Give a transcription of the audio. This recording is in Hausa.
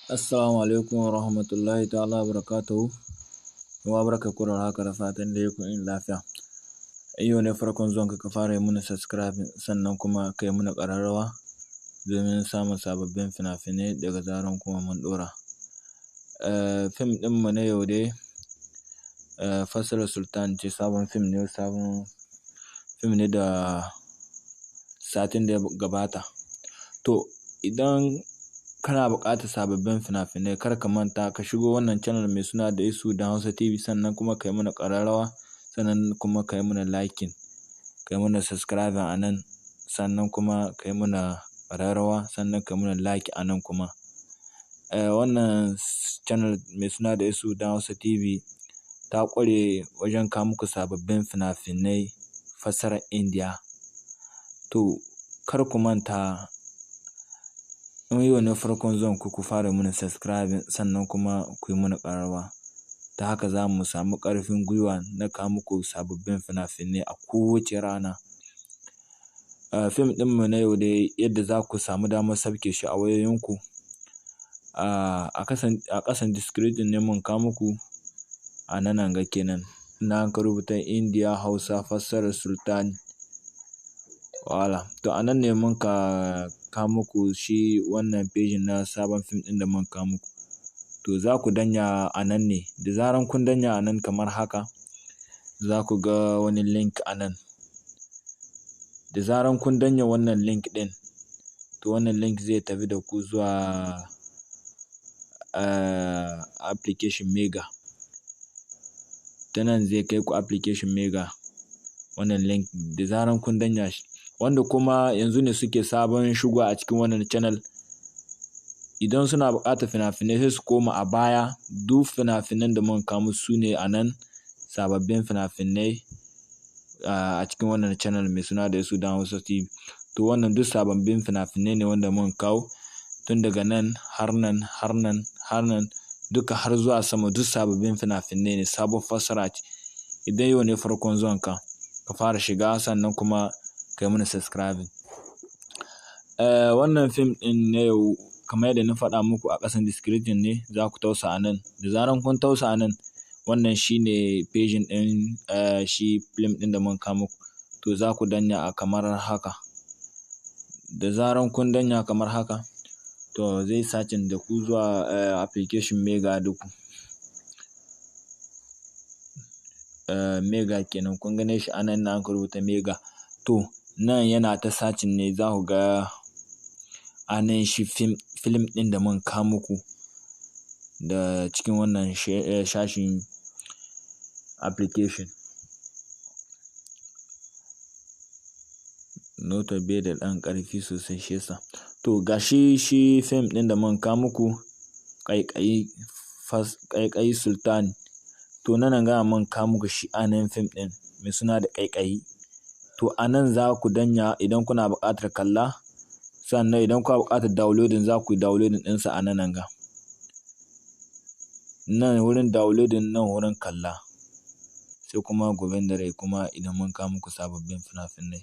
Assalamu alaikum wa rahmatullahi ta'ala wa barakatuhu. Wa barka ku da haka da fatan da ku in lafiya. Yau ne farkon zuwan ka fara yi mana subscribe, sannan kuma ka yi mana ƙararrawa domin samun sababbin fina-finai daga zaran kuma mun ɗora. Fim ɗinmu na yau dai Fassarar Sultan ce, sabon fim ne, sabon fim ne da satin da ya gabata. To idan kana buƙatar sababbin fina-finai, kar ka manta ka shigo wannan channel mai suna da Isu da Hausa TV, sannan kuma ka yi mana ƙararrawa, sannan kuma ka yi mana liking, ka yi mana subscribing a nan, sannan kuma ka yi mana ƙararrawa, sannan ka yi mana like a nan kuma. Wannan channel mai suna da Isu da Hausa TV ta ƙware wajen kawo muku sababbin fina-finai fassarar Indiya. To kar ku manta, in yau ne farkon zuwan ku, ku fara mana subscribing, sannan kuma ku yi mana ƙararrawa. Ta haka za mu samu ƙarfin gwiwa na kawo muku sababbin fina-finai a kowace rana. Fim ɗinmu na yau dai, yadda za ku samu damar sauke shi a wayoyinku. A ƙasan description ne mun kawo muku a nan ga kenan. Na ka rubuta India Hausa Fassarar Sultan. Wala. To a nan ne mun ka kawo muku shi wannan page na sabon fim ɗin da mun kawo muku. To za ku danya a nan ne. Da zaran kun danya a nan kamar haka, za ku ga wani link a nan. Da zaran kun danya wannan link ɗin, to wannan link zai tafi da ku zuwa application Mega. Ta nan zai kai ku application Mega. Wannan link da zaran kun danya shi. Wanda kuma yanzu ne suke sabon shigowa a cikin wannan channel, idan suna buƙatar fina-finai sai su koma a baya. Duk fina-finan da muka kawo musu su ne a nan, sababbin fina-finai a cikin wannan channel mai suna da Isu Dan Hausa TV. To wannan duk sababbin fina-finai ne wanda muka kawo tun daga nan har nan har nan har nan duka har zuwa sama, duk sababbin fina-finai ne, sabon fassara ce. Idan yau ne farkon zuwan ka, ka fara shiga, sannan kuma ka yi mana subscribing. Wannan fim ɗin na yau, kamar yadda na faɗa muku, a ƙasan description ne za ku tausa a nan. Da zaran kun tausa a nan, wannan shine page ɗin shi film ɗin da muka kawo muku. To za ku danya a kamar haka. Da zaran kun danya kamar haka, to zai searching da ku zuwa application Mega da ku. Mega kenan, kun gane shi a nan na aka rubuta Mega. To nan yana ta searching ne, za ku ga a nan shi film ɗin da mun kawo muku da cikin wannan shashin application. Nota bai da ɗan ƙarfi sosai shi yasa. To ga shi shi film ɗin da mun kawo muku, Ƙaiƙayi, Ƙaiƙayi Sultan. To nan ga mun kawo muku shi a nan film ɗin mai suna da Ƙaiƙayi. To a nan za ku danya idan kuna buƙatar kalla, sannan idan kuna buƙatar downloading, za ku yi downloading ɗinsa a nan ga. Nan wurin downloading, nan wurin kalla. Sai kuma gobe da rai kuma idan mun kawo muku sababbin fina-finai.